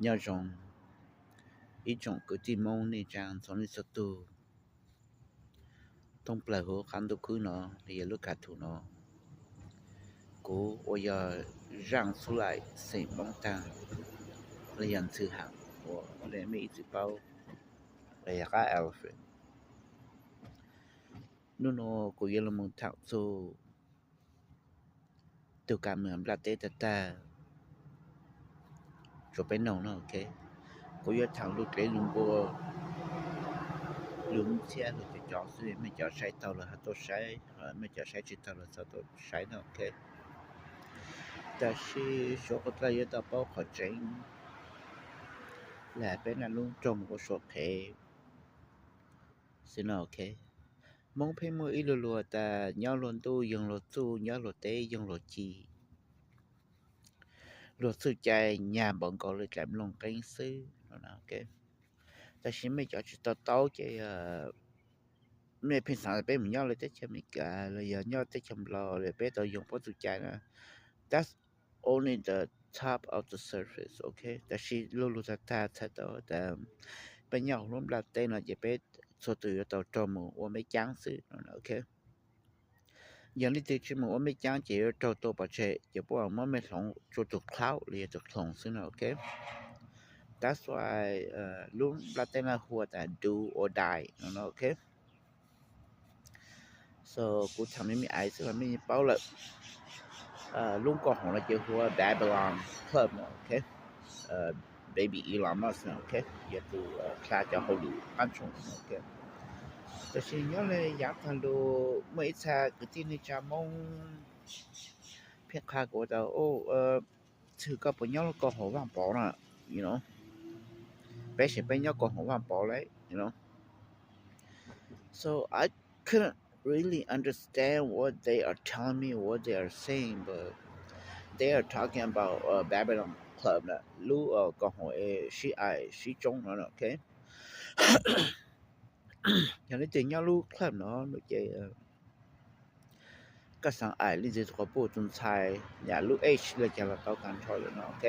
Nyob zoo ib tsoom kwv tij Hmoob neej tsaa ntxhua leej txhua tug. Thoob plawg huv qab ntuj khwb no, los yog lub kav thum no, kuv uas yog Zaaj Xub Laim xeem Hmoob Taag, los yog Ntxhw Ham uas mej ib txwm paub, los yog qab Alfred. Nub nua kuv yuav lug moog thaam txug tug kab moos nplaj teb tag tag tsua peb noog no, ok. Kuv yuav thaam lug dlev lug npua, lug ntxhiab lug cov cov xwb, mej cov saib taug los has tuaj saib, mej cov saib tsi taug los txhob tuaj saib no, ok. Tab sis suav kuv dlawg yuav tau paub qhov tseeb, lam peb naj lub nroog ua Suav qhev xwb no, ok. Hmoob pheej muaj ib lu lug tas nyob luag ntuj yoog luag txuj, nyob luag teb yoog luag ci, luag txuj cai nyag npaum nkaus le dlaim nplooj qeeb xwb no, ok. Tab sis mej cov tsi tau taub ces mej pheej xaav tas peb moog nyob le teb chaws Amelikas los yog nyob teb chaws Nplog los peb tau yoog paub txuj cai na. That's only the top of the surface, ok. Tab sis lu lug tag tag txhais tau tas peb nyob huv lub nplaj teb no ces peb txhua tug yuav tau raug moog ua mej caab xwb no, ok. Yog leej twg tsi moog ua mej caab ces yuav raug tua pov tseg, ces puab muab mej hloov tsua tug cloud los yog tug clone xwb no, ok. That's why lub nplaj teb no hu tas do or die no, ok. So kuv thaam mej me ais xwb los mej yeej paub lawm. Lub koom haum no ces hu ua Babylon Club no, ok. Baby Elon Musk no, ok, yog tug dlha cov hauj lwm qaab tshooj no, ok. Tab sis nyob le yaav taag lug muaj ib txha kwv tij neej tsaa Moob pheej qha kuv tas, Ntxhw, koj puas nyob lub koom haum Vaaj Pov na? Peb sim peb nyob koom haum Vaaj Pov le, you know. So I couldn't really understand what they are telling me, what they are saying, but they are talking about Babylon Club na, lub koom haum es sib aim sib tsoob no, ok. Yog leej twg nyob lub club no ces koj xaav aim leej twg tug quas puj tug ntxhais, yam lub age le caag los tau tag nrho lawm no, ok.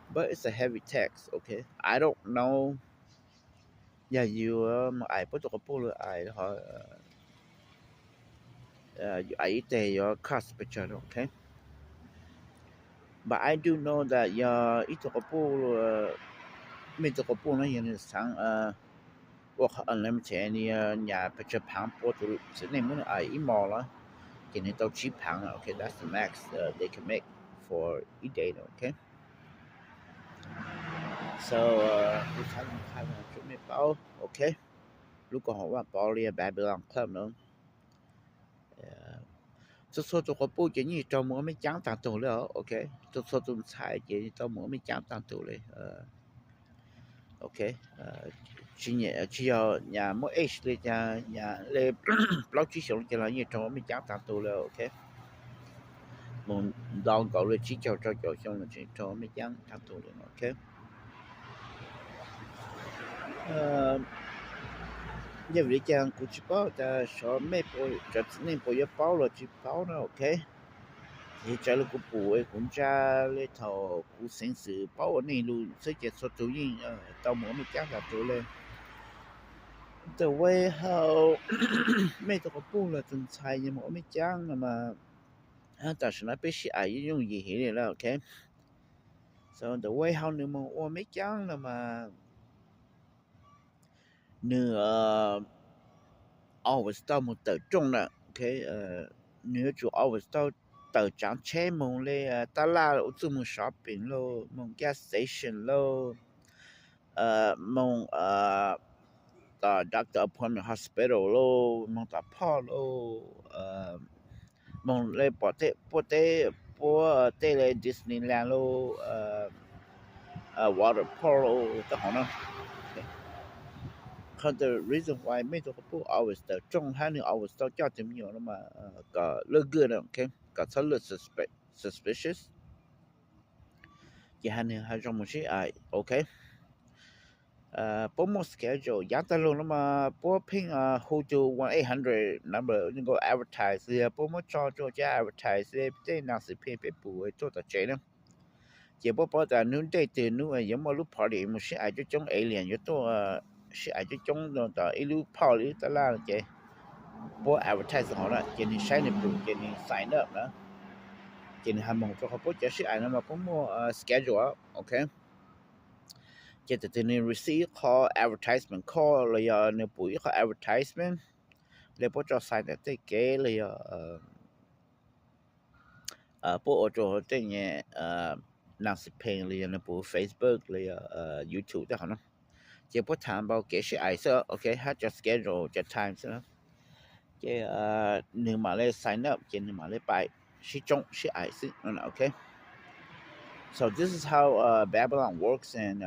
But it's a heavy task, ok. I don't know yog yus moog aim puab tug quas puj lug aim, yus aim ib teg yuav cost pes tsawg no, ok. But I do know that yog ib tug quas puj, mej tug quas puj no yog nwg xaav ua qhov unlimited, nwg yog nyam pes tsawg phaav puab tug txiv neej muab nwg aim ib mos los, ces nwg tau tsib phaav, ok, that's the max they can make for each day, ok. So kuv xaav qha tsua mej paub, ok. Lub koom haum Vaaj Pov los yog Babylon Club no, txhua txhua tug quas puj ces yeej raug moog ua mej caab taag tug le, ok. Txhua txhua tug ntxhais ces tau moog ua mej caab taag tug le, ok. Tsi yog nyam muaj age le caag, nyam le plaub tsib xyoos le caag los yeej raug ua mej caab taag tug le, ok. Moog nto nkaus le tsib caug rau caum xyoo los tseem raug ua mej caab taag tug le, ok. Yog vim le caag kuv tsi paub tas sov mej puas, cov txiv neej puas yuav paub los tsi paub no, ok. Ces tsawv le kuv pum kuv ntsa le thaum kuv xeev xwm paub ua neej lug xwb ces txhua tug yeej tau moog ua mej caab taag tug le. The way how mej tug quas puj los tug ntxhais yog moog ua mej caab no mas, tam sim no peb sib aim yooj yim heev le, ok. So the way how nwg moog ua mej caab no mas nwg always tau moog tawm rooj na, ok. Nwg yuav tsum always tau tawm tsaav tsheb moog le taj laj, ua txuj moog shopping lauj, moog gas station lauj, moog tom doctor appointment hospital lauj, moog tom phoj lauj, moog le pom tej puab teb, puab tej le Disneyland lauj, water park lauj, tej hov no. Qhov the reason why mej tug quas puj always tawm rooj hab nwg always tau coj tug me nyuam no mas kom look good, ok, kom txhob look suspicious. Ces hab nwg hab zoo moog sib aim, ok. Puab muaj schedule yaav taag lug no mas puab pheej hu tug one eight hundred number go advertise, yog puab muab tso rua cov advertise le tej nas xwm pheej peb pum tuaj tom tsev na. Ces puab paub tas hnub ntej twg hnub yuav muaj lub party mus sib ais coob coob, alien yuav tuaj sib ais coob coob rau tom ib lub phauj li ib tab laj ces puab advertise hauv na, ces nws saib nws pum ces nws sign up na. Ces nws hais moog rau qhov puab cov sib ais no mas puab muaj schedule, ok. Ces thaum twg nws receive ib qho advertisement call los yog nws pum ib qho advertisement, li puab tso xais ntawm tej kev los yog puab ua rau tej nyuag nas xi pheej los yog nws pum Facebook los yog YouTube tej hov no, ces puab tham npau kev sib ais xwb, ok, hab cov schedule cov time xwb na. Ces nws mam li sign up ces nws mam li pais sib tsoob sib ais xwb, ok. So this is how Babylon works, and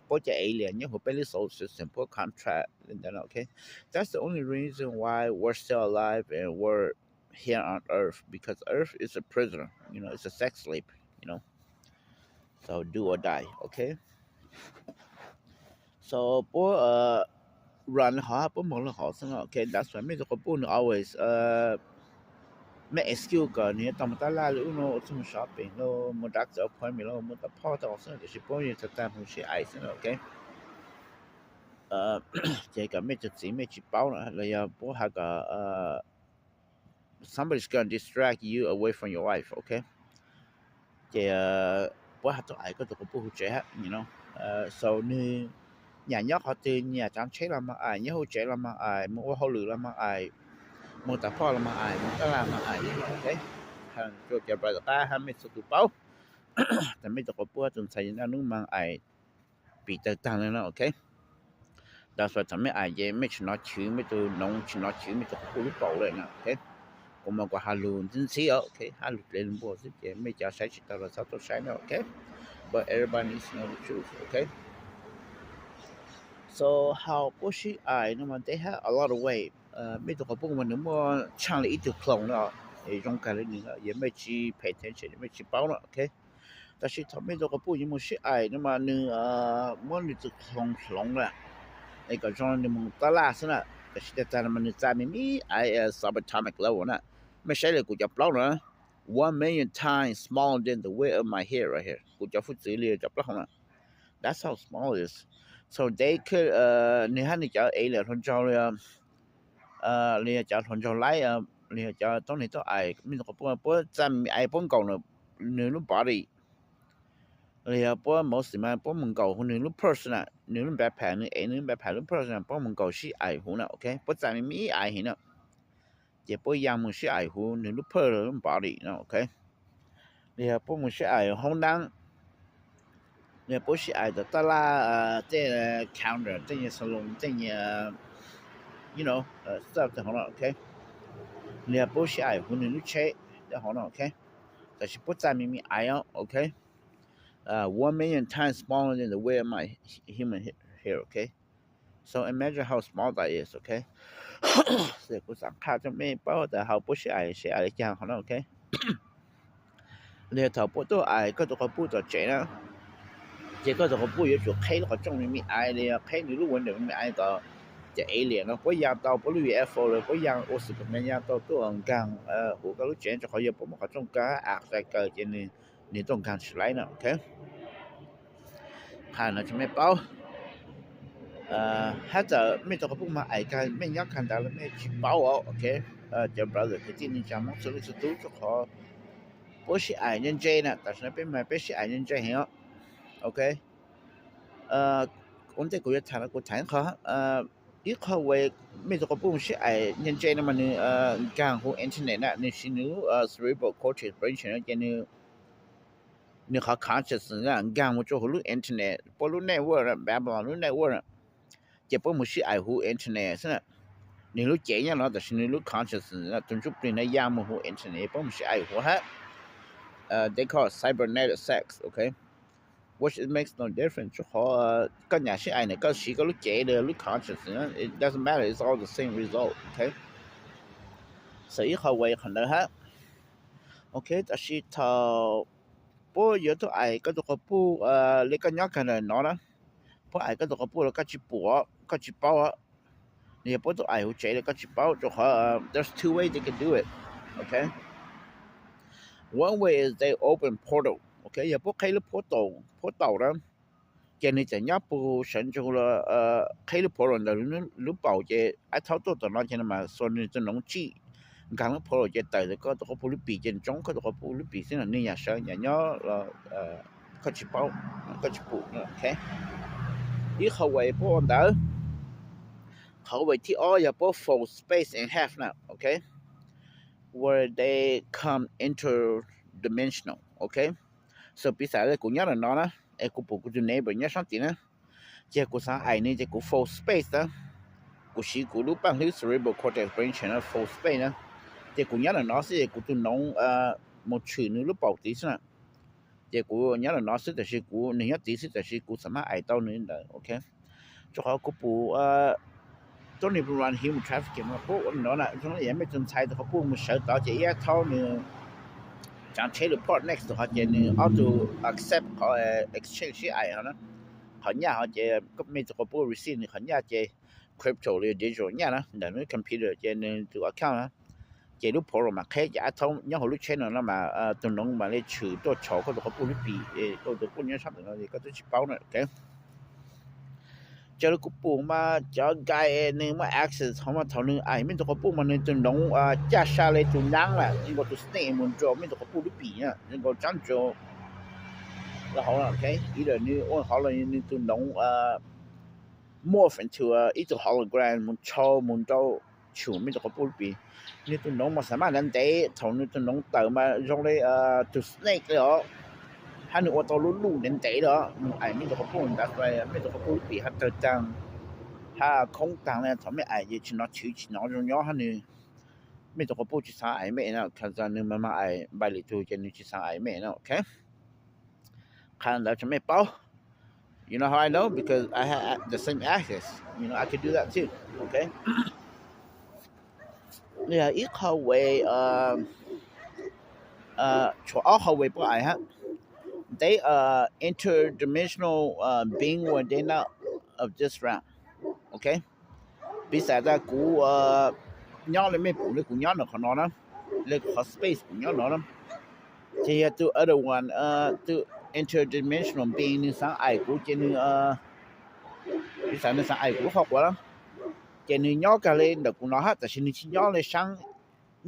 puab cov alien nyob huv peb lub solar system puab contract li ntawd, ok. That's the only reason why we're still alive and we're here on earth, because earth is a prison, you know, it's a sex slave, you know. So do or die, ok. So puab run hov hab puab moog le hov xwb, ok. That's why mej tug quas puj nws always mej excuse kom nws yuav tau mus tab laj li ub no, ua txuj mus shopping los mus doctor appointment los mus tau phoj tau xwb, tiam sis puab yeej tag tag mus sib ais xwb, ok. Ces kom mej tug txiv mej tsis paub na, los yog puab has kom somebody's gonna distract you away from your wife, ok. Ces puab has tuaj ais koj tug quas puj huv tsev hab, you know. So nws nyam nyob qhov twg, nyam tsav tsheb los mas ais, nyob huv tsev los mas ais, mus ua hauj lwm los mas ais, mus tau phoj los mas ais, mus tab laj mas ais, ok. Has rua cov brother qab hab mej txhua tus paub tas mej tug quas puj tug ntxhais naj nub mas ais pim tawg tag le no, ok. That's why thaum mej ais ces mej tsis nov chwv mej tug noov, tsis nov chwv mej tug quas puj lub paum le na, ok. Kuv mas kuv has lug ntxhib ntxhib, ok, has lug dlev lug npua xwb ces mej cov saib tsis tau los txhob tuaj saib na, ok. But everybody needs to know the truth, ok. So how puab sib ais no mas they have a lot of way. Mej tug quas puj mas nws muaj tshaaj le ib tug clone no, zoo kag le nws, yog mej tsis pay attention mej tsis paub na, ok. Tab sis thaum mej tug quas puj yuav mus sib ais no mas nws muab nws tug clone hloov lawm, es kom zoo nws mus tab laj xwb na. Tab sis tag tag no mas nws txais me me ais subatomic level na. Mej saib le kuv cov plaub no, one million times smaller than the width of my hair right here. Kuv cov fuj txwv li cov plaub hau na. That's how small it is. So they could, nws hab nws cov alien hluas nraug li, li yog cov hluas nraug laib, li yog cov tuab neeg tuaj ais mej tug quas puj, puab txais me me ais puab nkaum nws lub body, li yog puab mostly mas puab mus nkaum huv nws lub purse na, nws lub backpack, nws ev nws lub backpack lub purse na, puab mus nkaum sib ais huv na, ok. Puab txais me me ib ais heev na, ces puab yaa mus sib ais huv nws lub purse lub body no, ok. Li yog puab mus sib ais hoob nab, li yog puab sib ais tom tab laj, tej counter, tej nyuag salon, tej nyuag, you know, stuff tej hov no, ok. Li yog puab sib ais huv nws lub tsheb tej hov no, ok. Tab sis puab txais me me ais os, ok. One million times smaller than the width of my human hair, ok. So imagine how small that is, ok. Kuv xaav qha rua mej paub tas hauv puab sib ais, sib ais le caag hov no, ok. Li yog thaum puab tuaj ais koj tug quas puj tom tsev na, ces koj tug quas puj yuav tsum qheb lub qhov rooj me me ais li yog qheb nws lub window me me ais kom cov alien no puab yaa tau, puab lub U F O los puab yaa ua Superman yaa tau tuaj nkaag huv koj lub tsev, rua qhov yog puab muab qhov rooj kaag av sai kaw ces nws tuaj nkaag tsis laib na, ok. Qha no rua mej paub. Hab txawm mej tug quas puj mas ais kag mej nyob kag ntawd los mej tsis paub os, ok. Cov brother kwv tij neej tsaa Moob txhua leej txhua tub, rua qhov puab sib ais ntse ntse na, tam sim no peb mas peb sib ais ntse ntse heev os, ok. Ua ntej kuv yuav tham no kuv tham ib qho, ib qho way mej tug quas puj sib ais ntse ntse no mas nws nkaag huv internet na, nws siv nws lub cerebral cortex branch no ces nws qhov consciousness na nkaag mus rua huv lub internet, puab lub network, Babylon lub network na, ces puab mus sib ais huv internet xwb na. Nwg lub cev nyob no tab sis nwg lub consciousness, tug ntsuj plig no yaa mus huv internet, puab mus sib ais huv hab. They call it cybernetic sex, ok? Which it makes no difference. Rua qhov koj nyam sib ais na, koj siv koj lub cev, lub consciousness, it doesn't matter, it's all the same result, ok? So ib qho way qhov ntawd hab. Ok, tab sis thaum puab yuav tuaj ais koj tug quas puj li koj nyob kag ntawm no na, puab ais koj tug quas puj los koj tsis pum, koj tsis paub. Nws yog puab tuaj ais huv tsev li koj tsis paub, rua qhov there's two ways they can do it, ok? One way is they open portal. Ok, yog puab qheb lub phuab taum, phuab taum na, ces nws txawm nyob puag sawv ntsug los qheb lub phuab los ntawm lub paum ces ab thaub tuaj tom no ces mas xuas nws tus noov tsij nkaag lub phuab los ces tawm koj tus qhov pum lub pim ces tsoob koj tus qhov pum lub pim xwb no, nws yam sawv yam nyob los koj tsis paub, koj tsis pum. Ib qho uas puab ua ntawd. Qhov uas thib ob yog puab fold space in half na, ok, where they come interdimensional, ok. So piv xam kuv nyob ntawm no na, es kuv pum kuv tus neighbor nyob sab tid na, ces kuv xaav aim nws ces kuv fold space na, kuv siv kuv lub paaj hlwb cerebral cortex branch na fold space na, ces kuv nyob ntawm no xwb ces kuv tus noov mus tshwm nws lub paum tid xwb na. Ces kuv nyob ntawm no xwb tab sis kuv, nws nyob tid xwb tab sis kuv xaav mab aim tau nws ntawd, ok. Rua qhov kuv pum twenty-one human trafficking mas puab ua no na, zoo li yog mej tug ntxhais tus qhov pum mus sawv tod ces ib thaub nws tsaav tsheb lug park next to qhov ces nws ob tug accept qhov exchange sib aim hov na, qhov nyaj hov ces mej tug qhov pum receive nws qhov nyaj ces crypto li digital nyaj na ntawm nws computer ces nws tus account na, ces lub phuab los mas qheb ces ab thaub nyob hauv lub tsheb no no mas tus noov mas le tshwm tuaj tshauv koj tus qhov pum lub pim, koj tus qhov pum nyob sab ntawm no koj twb tsis paub na, ok. Cov li kuv pum mas cov guy nws muaj access hov mas thaum nws aim mej tus qhov pum mas nws tus noov caj sa le tus naab lawm, nkaus tus snake mus nrau mej tus qhov pum lub pim na, nkaus tsaab nrau los hauv, ok. Ib lam nws ua hov los nws tus noov morph into ib tug hologram mus tshau mus nrau tshwm mej tus qhov pum lub pim. Nws tus noov mas xaav maj ntev ntev, thaum nws tus noov tawm mas zoo li tus snake li os, hab nws ua tau lub luj ntev ntev li os, nws aim mej tus qhov pum ntawd, mej tus qhov pum lub pim hab tawg taag, hab khoob taag le. Thaum mej aim ces tsis nov tshwv tsis nov zoo nyob hab nws, mej tus qhov pum tsis xaav aim mej na, nws mas mas aim npaim lwm tug ces nws tsis xaav aim mej na, ok. Qha ntawd tso mej paub. You know how I know? Because I have the same access. You know, I could do that too. Ok. Yog ib qho uas, tshuav ob qho uas puab aim hab. They are interdimensional being where they not of this realm. Ok. Piv xam tas kuv nyob li mej pum li kuv nyob ntawm qhov no na, li qhov space kuv nyob no na, ces yog tus other one, tus interdimensional being nws xaav aim kuv ces nws, piv xam nws xaav aim kuv lub qhov quav na, ces nws nyob kag li ntawm kuv no hab tab sis nws tsis nyob li saab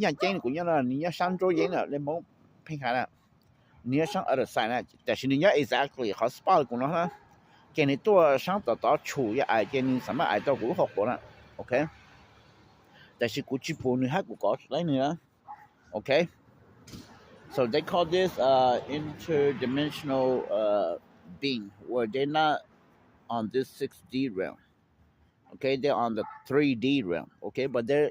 nyaj ceeb li kuv nyob no, nws nyob saab nruab yeeb na, li Moob Pheej has na, nws nyob saab other side na, tab sis nws nyob exactly qhov spot li kuv no na, ces nws tuaj saab tom tod tshum yog aim ces nws xaav maj aim tau kuv lub qhov quav na, ok. Tab sis kuv tsis pum nws hab kuv kov tsis tau nws na, ok. So they call this interdimensional being where they're not on this six D realm. Okay, they're on the three D realm. Okay, but they're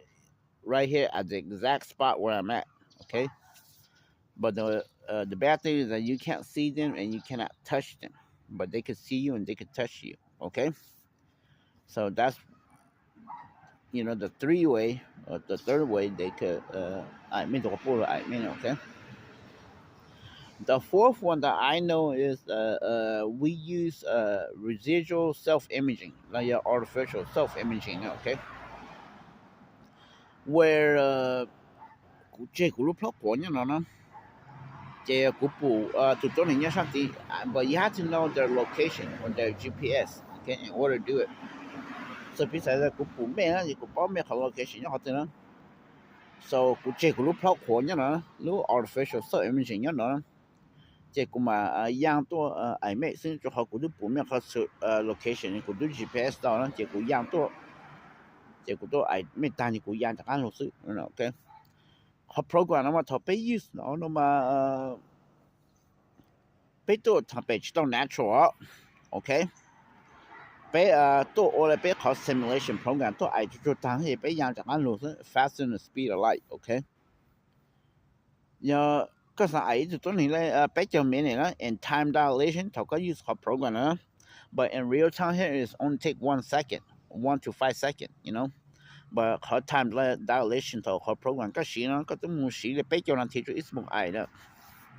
right here at the exact spot where I'm at. Okay, but the uh, the bad thing is that you can't see them and you cannot touch them, but they can see you and they can touch you. Okay, so that's you know the three way or the third way they could uh, aim me, okay. The fourth one that I know is uh, uh, we use uh, residual self-imaging, like your artificial self-imaging, okay? Where uh, kuv tseg kuv lub plhaub quav nyob no na, ces kuv pum tus tuab neeg nyob sab tid, but you have to know their location or their G P S, okay, in order to do it. So piv xam kuv pum mej na, kuv paub mej qhov location nyob qhov twg na. So kuv tseg kuv lub plhaub quav nyob no, lub artificial self-imaging nyob no, ces kuv mam yaa tuaj aim mej xwb, rua qhov kuv twb pum mej qhov location, kuv twb G P S tau na, ces kuv yaa tuaj, ces kuv tuaj aim mej taag ces kuv yaa rov qaab lug xwb. Qhov program no mas thaum peb use no mas peb tuaj thaum pem tsis tau natural, okay. Peb tuaj ua le peb qhov simulation program tuaj aim tsuag tsuag taag ces peb yaa rov qaab lug xwb, faster than the speed of light, okay. Yog koj xaav aim ib tug tuab neeg le peb caug minute na in time dilation thaum koj use qhov program na, but in real time here is only take one second, one to five second, you know. But qhov time dilation thaum qhov program koj siv no koj twb mus siv li peb caug nas this rua ib xwb moog aim na,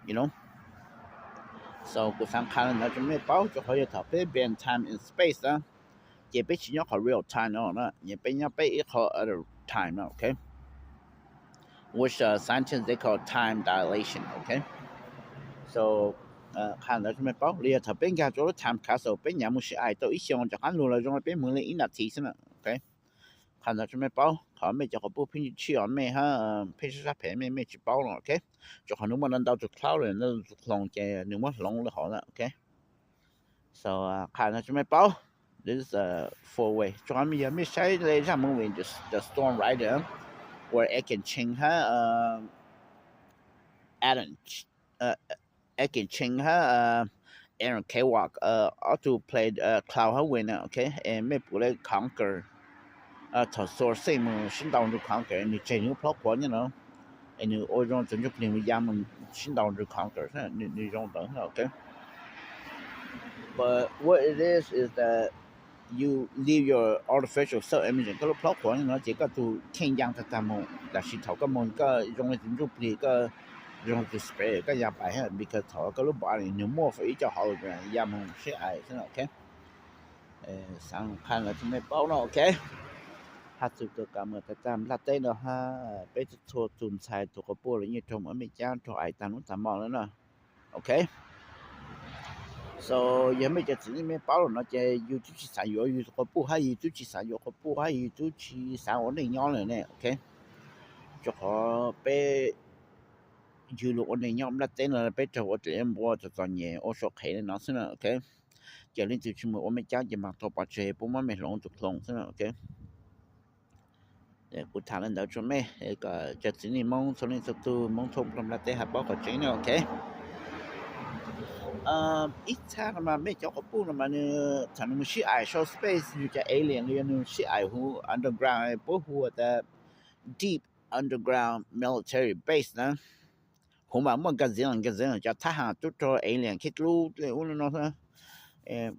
you know. So kuv xaav qha le ntawd rua mej paub, rua qhov yog thaum peb bend time in space na, ces peb tsis nyob qhov real time no na, peb nyob peb ib qho other time no, okay. Which uh, scientists they call time dilation, okay. So Qhov ntawd tso mej paub li yog thaum peb nkag rau lub time capsule peb nyav mus sib ais tau ib xyoos rov qab lug los zoo li peb mus li ib nas this xwb na. Qhov ntawd tso mej paub, qhov mej cov quas puj pheej tshij os mej hab pheej sab sab phem mej, mej tsis paub no, ok. Rau qhov nws muaj ntau ntau tus cloud lawm ntau tus hloov ces nws muab hloov li hov na, ok. So qhov ntawd tso mej paub, this is four way. Rau qhov yog mej saib li zaj movie The Storm Rider, where Ekin Ching hab Adam, Ekin Ching hab Aaron Kwok, ob tug play cloud hab wind na, ok. Mej pum li Conqueror, thaum Thor xeej mus sib ntaus nrug Conqueror nws tseg nws lub plhaub qhuav nyob no, es nws ua zoo txug ntsuj plig mus ya mus sib ntaus nrug Conqueror, nws zoo ntawd, ok. But what it is is that you leave your artificial self image, koj lub plhaub qhuav nyob no ces koj tug kheej ya tag tag mus, tab sis thaum koj mus koj zoo li tug ntsuj plig, koj zoo li tug spirit, koj ya pais hab, because thaum koj lub body nws muaj ib co hologram ya mus sib ais xwb, ok. Xaav qha los rau mej paub no, ok. Hab txug tus kam mus tag tag nplaj teb no hab peb txhua txhua tug ntxhais tug quas puj los yeej raug mus ua mej caab raug ais tag nub tag mo lawm na, ok. So yog mej cov txiv neej mej paub lawm no ces yus twb tsis xaav yuav yus tus quas puj hab yus twb tsis xaav yuav quas puj hab yus twb tsis xaav ua neej nyob lawm ne, ok. Rau qhov peb yug lug ua neej nyob nplaj teb no peb raug ua dlaim npua txom txom nyem ua sau qhev li no xwb na, ok. Ces leej twg tsis mus ua mej caab ces maag tau pov tseg puab muab mej hloov tug clone xwb na, ok. Kuv tham li ntawd rau mej kom cov txiv neej Moob txhua leej txhua tug Moob thoob plaws nplaj teb has paub qhov tseeb na, ok. Ib txha no mas mej cov quas puj no mas nws thaum nws mus sib ais sau space yug cov alien los yog nws sib ais huv underground, puab hu tas deep underground military base na. Huv mas muaj nkag ntxiv nkag ntxiv cov thab ham tub rog alien khib dlub li ub li no xwb.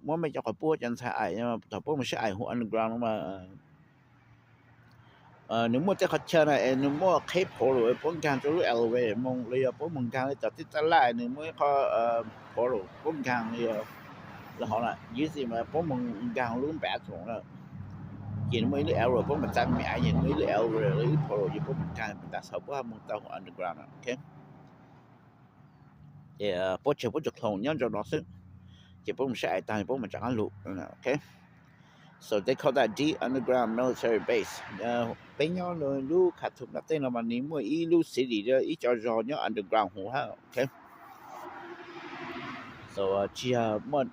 Muab mej cov quas puj cov ntxhais ais thaum puab mus sib ais huv underground no mas nws muaj tej qhov chaw na es nws muaj qheb portal puab nkaag rau lub elevator moo los yog puab mus nkaag li tom tej taj laj nws muaj ib qho portal puab nkaag li, los hov na, ib txhis mas puab mus nkaag lub bathroom na, ces nws muaj ib lub elevator puab mus txav me me ais ces nws muaj ib lub elevator los ib portal ces puab mus nkaag tas xav puab mus tau huv underground na, ok. Ces puab tseg puab cov clone nyob rau no xwb, ces puab mus sib ais taag puab mam rov qaab lug, ok. So they call that deep underground military base. Peb nyob lub Khartoum nplaj teb no mas nws muaj ib lub city, ib co zog nyob underground huv hab, ok. So tsis yog muaj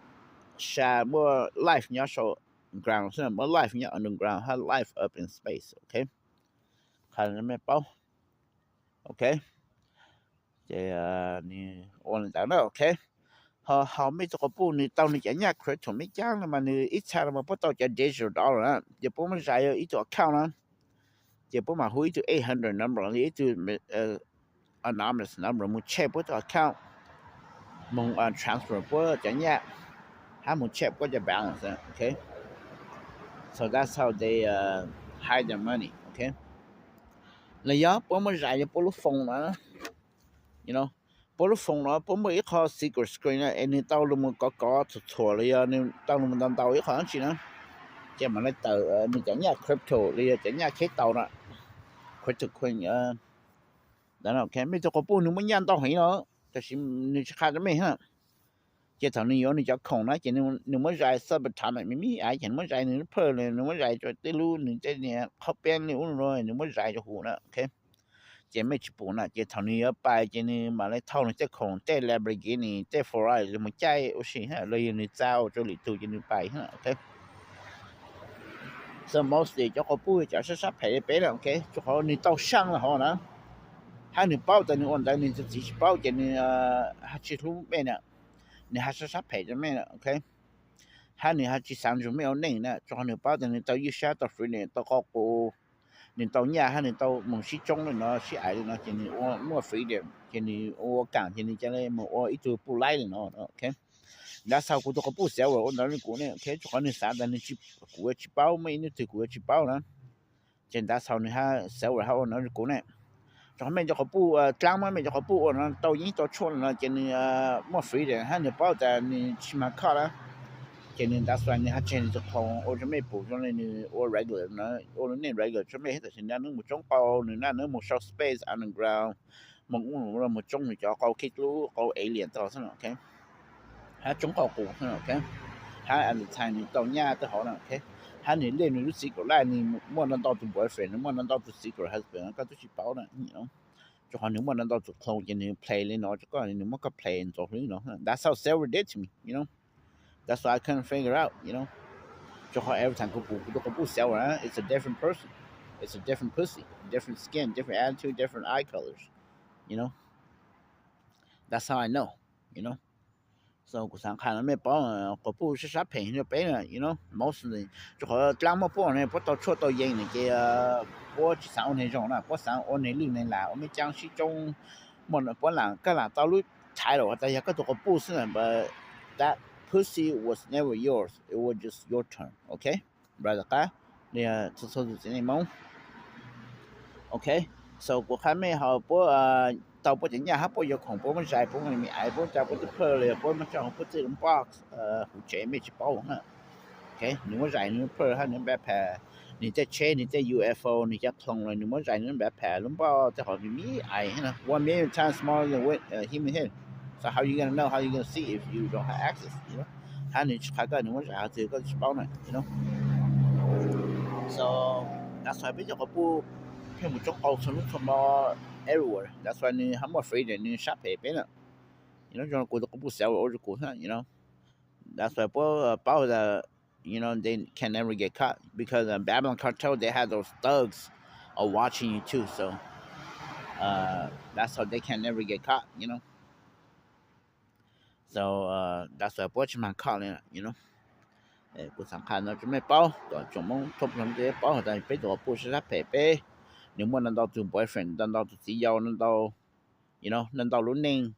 sa muaj life nyob sau ground xwb, muaj life nyob underground hab life up in space, ok. Qha mej paub, ok. Ces nws ua li ntawd na, ok. Ho hauv mej tug quas puj nws tau nws cov nyaj crypto mej caab no mas nws ib txha no mas puab tau cov digital dollar na, ces puab muab zais yog ib tug account na, ces puab mam hu ib tug eight hundred number los ib tug anonymous number mus check puab tug account, moog transfer puab cov nyaj, hab mus check puab cov balance, ok. So that's how they hide their money, ok. Los yog puab muab zais yog puab lub phone no, puab lub phone no puab muaj ib qho secret screen na es nws tau lug mus kov kov txhuam txhuam los yog nws tau lug mus ntaus ntaus ib qho dlaab tsi na, ces mam le tawm nws cov nyaj crypto los yog cov nyaj kheb tau na, crypto coin, ntawd na, ok. Mej tug quas puj nws muaj nyaj ntau heev no, tab sis nws tsis qha rau mej hab. Ces thaum nws yuav nws cov khoom na ces nws muab zais subatomic me me ais, ces nws muab zais nws lub plawg, nws muab zais rau tej lub nws tej niag qhaub peeb li ub no, nws muab zais rau huv na, ok. Ces mej tsis pum na, ces thaum nws yuav pais ces nws mam le thauj nws tej khoom, tej Lamborghini, tej Ferrari los mus caij ua si hab, los yog nws txav ua rau lwm tug ces nws pais hab, ok. So mostly cov quas puj cov sab sab phem li peb na, ok, rau qhov nws tau saaj los hov na, hab nws paub tas nws ua ntawd nws tug txiv tsis paub ces nws tsis hlub mej na, nws has sab sab phem rau mej na, ok. Hab nws ho tsis xaav nrug mej ua neej na, rau qhov nws paub tas nws tau ywj sab, tau freedom, tau qau qus, nws tau nyaj hab nws tau moog sib tsoob li no, sib ais li no ces nws ua muaj freedom ces nws ua kaam ces nws ca le moog ua ib tug puj laib li no, ok. Ntav xaus kuv tug quas puj Silver ua ntawd rau kuv ne, ok, rau qhov nws xav tas nws tsis, kuv yuav tsis paub, muaj ib hnub twg kuv yuav tsis paub na. Ces ntav xaus nws hab Silver hab ua ntawd rau kuv ne. Rau qhov mej cov quas puj dlaab, muab mej cov quas puj ua no tau yeeb tau tshuaj no ces nws muaj freedom hab nws paub tas nws tsis mag caught na. Ces nws ntav xaus nws hab tseg nws tug khoom ua rau mej pum zoo li nws ua regular na, ua lub neej regular rau mej, tab sis nws naj hnub mus tsoob qau, nws naj hnub mus sau space underground, moog ub moog tsoob nws cov qau khib dlub, qau alien tau xwb, ok. hab tsoob qau qus, hab at the time nws tau nyaj tej hov na, hab nws liaj nws lub secret life, nws muaj ntau ntau tus boyfriend, nws muaj ntau ntau tus secret husband koj twb tsis paub na. Rua qhov nws muaj ntau ntau tus clone ces nws play li no rua koj, nws muab koj play ntxov hlwb no. That's how Silver did to me, you know. That's why I couldn't figure out, you know. Rua qhov every time kuv pum kuv tus quas puj Silver, it's a different person, it's a different pussy, different skin, different attitude, different eye colors, you know. That's how I know, you know. So kuv xaav qha no mej paub, quas puj sab sab phem rua peb na, you know, mostly. Rua qhov dlaab muab puab ua neeg puab tau tshuaj tau yees na ces puab tsis xaav ua neeg zoo na, puab xaav ua neeg lwj neeg lam, ua mej caab sib tsoob. Puab lam, koj lam tau lub title has tas yog koj tus quas puj xwb na, but that pussy was never yours, it was just your turn, okay? Brother qab, txhua txhua tus txiv neej Moob. Okay, so kuv qha mej hov, puab tau puab cov nyaj hab puab yuav khoom, puab muab zais, puab muab me aiv, puab coj puab tug plawg los yog puab muab coj puab txij lub box, huv tsev mej tsis paub na. Okay, nws muab zais nws plawg hab nws backpack, nws tej tsheb, nws tej U F O, nws cov clone los nws muab zais nws backpack, lub npauj, tej qhov me me aiv, one million times smaller than human head. So how you gonna know, how you gonna see if you don't have access, you know? Hab nws tsis qha koj, nws muab zais hov twg koj tsis paub na, you know? So that's why peb cov quas puj pheej mus tsoob qau txhua hnub txhua hmo everywhere. That's why nws ho muaj freedom, nws sab phem peb na. You know, zoo kuv tus quas puj Silver ua rua kuv, you know. That's why puab paub tas, you know, they can never get caught because Babylon Cartel, they have those thugs are watching you too, so that's how they can never get caught, you know. So that's why puab tsis mag caught li, you know. Kuv xaav qha no rua mej paub, kom tsoom Moob thoob plaws tej paub has tas peb tus quas puj sab sab phem peb, nws muaj ntau ntau tus boyfriend, ntau ntau tus txiv yau, ntau ntau, you know, ntau ntau lub neej,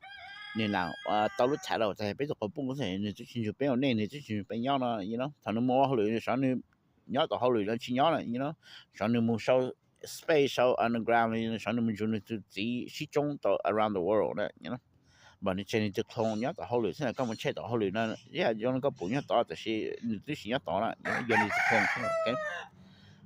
nws lam tau lub title tas peb tus quas puj, nws twb tsis nrug peb ua neej, nws twb tsis nrug peb nyob no, you know. Thaum nws mus ua hauj lwm, sav nws nyob tom hauj lwm los tsis nyob na, you know. Sav nws mus sau space, sau underground, sav nws mus nrug nws tus txiv sib tsoob tom around the world na, you know. Npaum nws tseg nws tus clone nyob tom hauj lwm xwb na, koj mus check tom hauj lwm no, yog zoo li koj pum nyob tod, tab sis nws twb tsis nyob tod na, yog nws tus clone xwb na.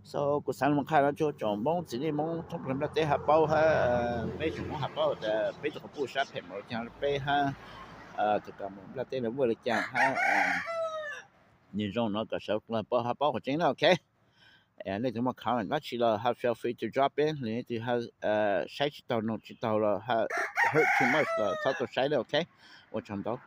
So kuv xaav mus qha no rua tsoom Moob txiv neej Moob thoob plaws nplaj teb has paub hab peb tsoom Moob has paub tas peb tus quas puj sab phem mas los caag peb hab, tus kam mus nplaj teb los vuaj li caag hab, nws zoo no kom sawv daws paub, has paub qhov tseeb na, okay. Leej twg muaj comment dab tsi los have feel free to drop in, leej twg saib tsis taug noog tsis taug los hurt too much los txhob tau saib na, okay. Ua tsaug ntau.